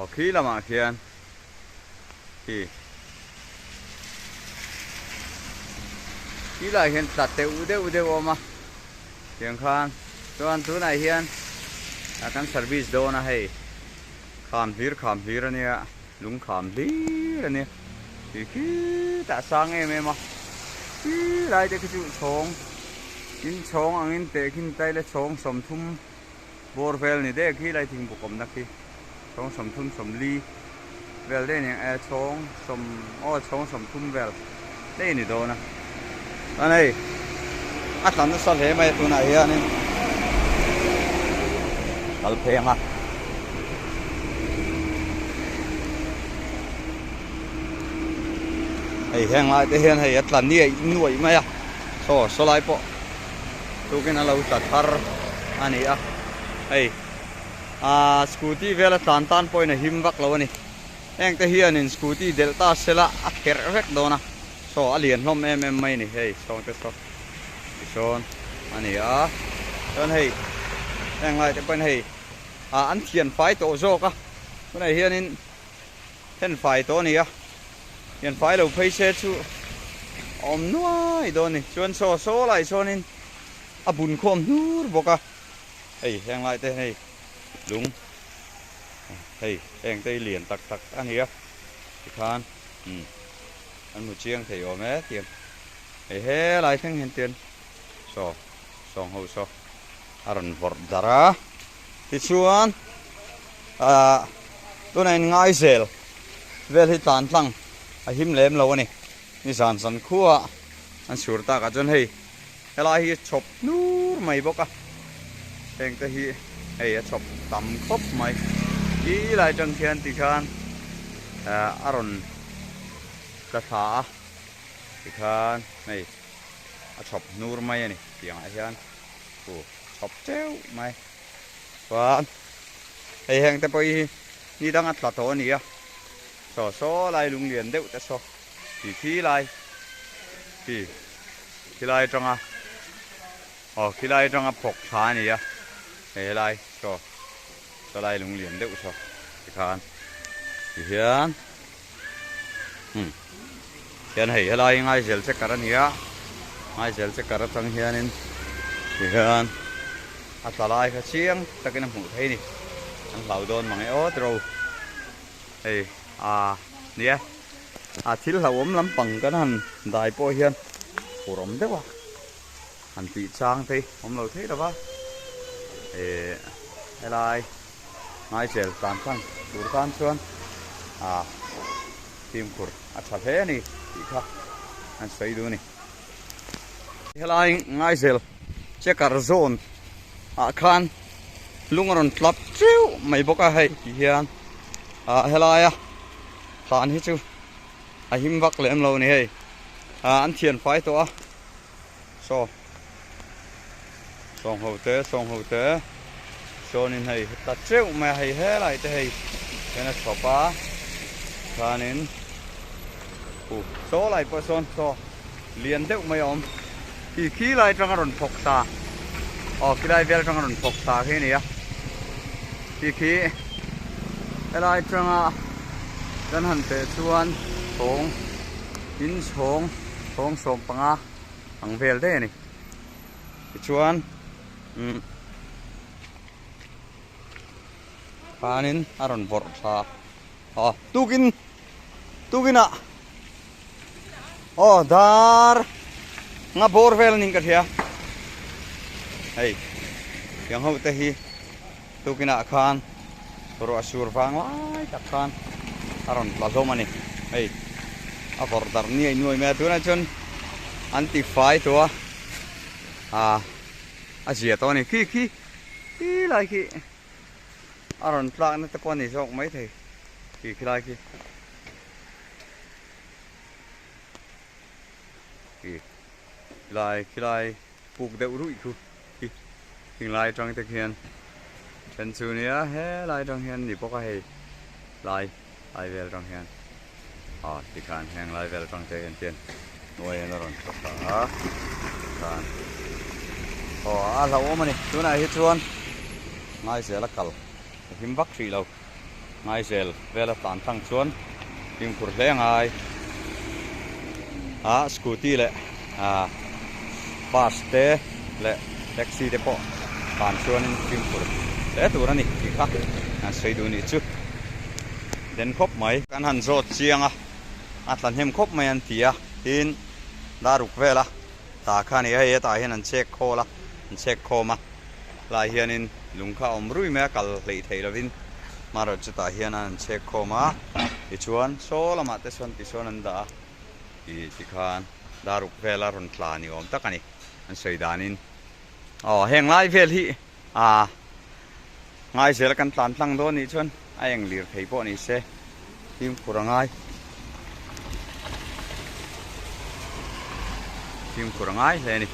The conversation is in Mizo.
Aw khi lamah khian khi khi lai hian tla teuh deuh deuh a awm a tiang khan chuan tunah hian kan service dawn a hei kham hlir kham hlir a nia lung kham hlir a nia tih khitah a sang em em a khi lai te khi chu chhawng in chhawng angin tehkhin taila chhawng 30 Bawr vel ni dek hi lai thingbuk awmna khi chhawng 30 40 vel daih aniang e chhawng sawm aw chhawng 30 vel daih a ni dawn a chuan hei a tla nasa hle mai a tunah hianin kal phei ang a. Hei heng lai te hian hei a tla niaih nuaih mai a saw saw lai pawh. Tukin a lo tla thar a ni a, hei aaa scooty vel a tlan tan pawhin a him vak lo a ni. Heng te hianin scooty delh ta sela a kherh vek dawn a, saw a lian hlawm em em mai a ni hei sawng te saw tisawn a ni a. Chuan hei heng lai te pawhin hei ah an thian fai tawh zawk a, tunah hianin then fai tawh a ni a. Hian fai lo phei se chu a awm nuai dawn a ni. Chuan saw saw lai sawn a bun khawm hnur bawk a. Hei heng lai te hei lung hei heng te hi lian tak tak a ni a. Tikhan umm an hmu chiang thei awm e tiang hei helai thleng hian tian saw sawng ho saw a rawn vawrh darh a. Tichuan ah tunah in ngai zel. Vel hi tlan tlang a him lem lo a ni. Ni zan zan khua an sur tak ah chuan hei helai hi chhawp hnur mai bawk a. Heng te hi hei a chhawp tam khawp mai. Ti lai tang khian ti khan a rawn tla thla a ti khan hei a chhawp hnur mai a ni tiang ah hian thu chhawp teuh mai. Chuan hei heng te pawh hi ni dang a tla tawh a ni a, saw saw lai lung lian deuh te saw ti khi lai khi khi lai atanga aw khi lai atanga phawk thla a ni a, hei helai saw saw lai lung lian deuh saw tikhan ti hian umm hian hei helai ngaizel checker a ni a ngaizel checker atang hianin ti hian a tla lai kha chiang takin a hmuh theih a ni an hlau dawn mang e aw tiro hei aa nia a thil hlauhawm lampang kan han dai pawh hian fur awm deuh a han tih chang te hi awm lo thei lova eh helai. Ngaichel tlan tlang tur tan chuan ah fimkhur a tha hle a ni tih kha an sawi duh a ni. Helai Ngaizel checker zone ah khan lung a rawn tlap teuh mai bawk a hei ti hian ah helaia tlan hi chu a him vak lem lo a ni hei ah an thian fai tawh a. Saw sawng ho te sawng ho te sawnin hei ta teuh mai a hei helai te hei hian a chhawp a chuanin uh saw lai pawh sawn saw lian deuh mai a awm khi khi lai atanga rawn thawk sa aw khi lai vel atanga rawn thawk sa khi a ni a khi khi helai atanga kan han teh chuan chhawng in chhawng chhawng 15 ang vel daih a ni tichuan umm khanin a rawn vawrh tha aw tukin tukinah aw dar nga bawr vel a ning ka hria hei tiang ho te hi tukinah khan ruah sur vang lai tak khan a rawn tla hlawm a ni hei a vawrh darh niai nuai mai a tunah chuan an ti fai tawh a ah a zia tawh a ni khi khi khi lai khi a rawn tlak na te pawh a ni zawk mai thei khi khi lai khi khi lai khi lai puk deuh ruih khu khi thing lai atang te khian then chu nia helai atang hian ni bawk a hei lai lai vel atang hian ah tikhan heng lai vel atang te hian chian hnuai hian a rawn chhuak ta a tikhan aw a hlauhawm a ni tunah hi chuan Ngaizel a kal a him vak hrih lo. Ngaizel vela tlan tlang chuan fimkhur hle ngai a scooty leh ah bus te leh taxi te pawh tlan chuanin fimkhur hle tur a ni tih kha an sawi duh nih chu den khawp mai. Kan han zawt chiang a, a tla hnem khawp mai an ti a, tin daruk vela tla kha a ni a, hei hetah hian an chek khawl a, an chek khawm a. Lai hianin lung kha a awm rui mai a, kal hleih theih lovin hmarawh chutah hian an chhek khawm a, tichuan saw lamah te sawn tisawn an dah a, ih tikhan daruk vela rawn tla ni awm tak a ni an sawi danin. Aw heng lai vel hi ah ngai zel kan tlan tlang dawn nih chuan a eng lir thei pawh ni se fimkhur a ngai fimkhur a ngai hle a ni.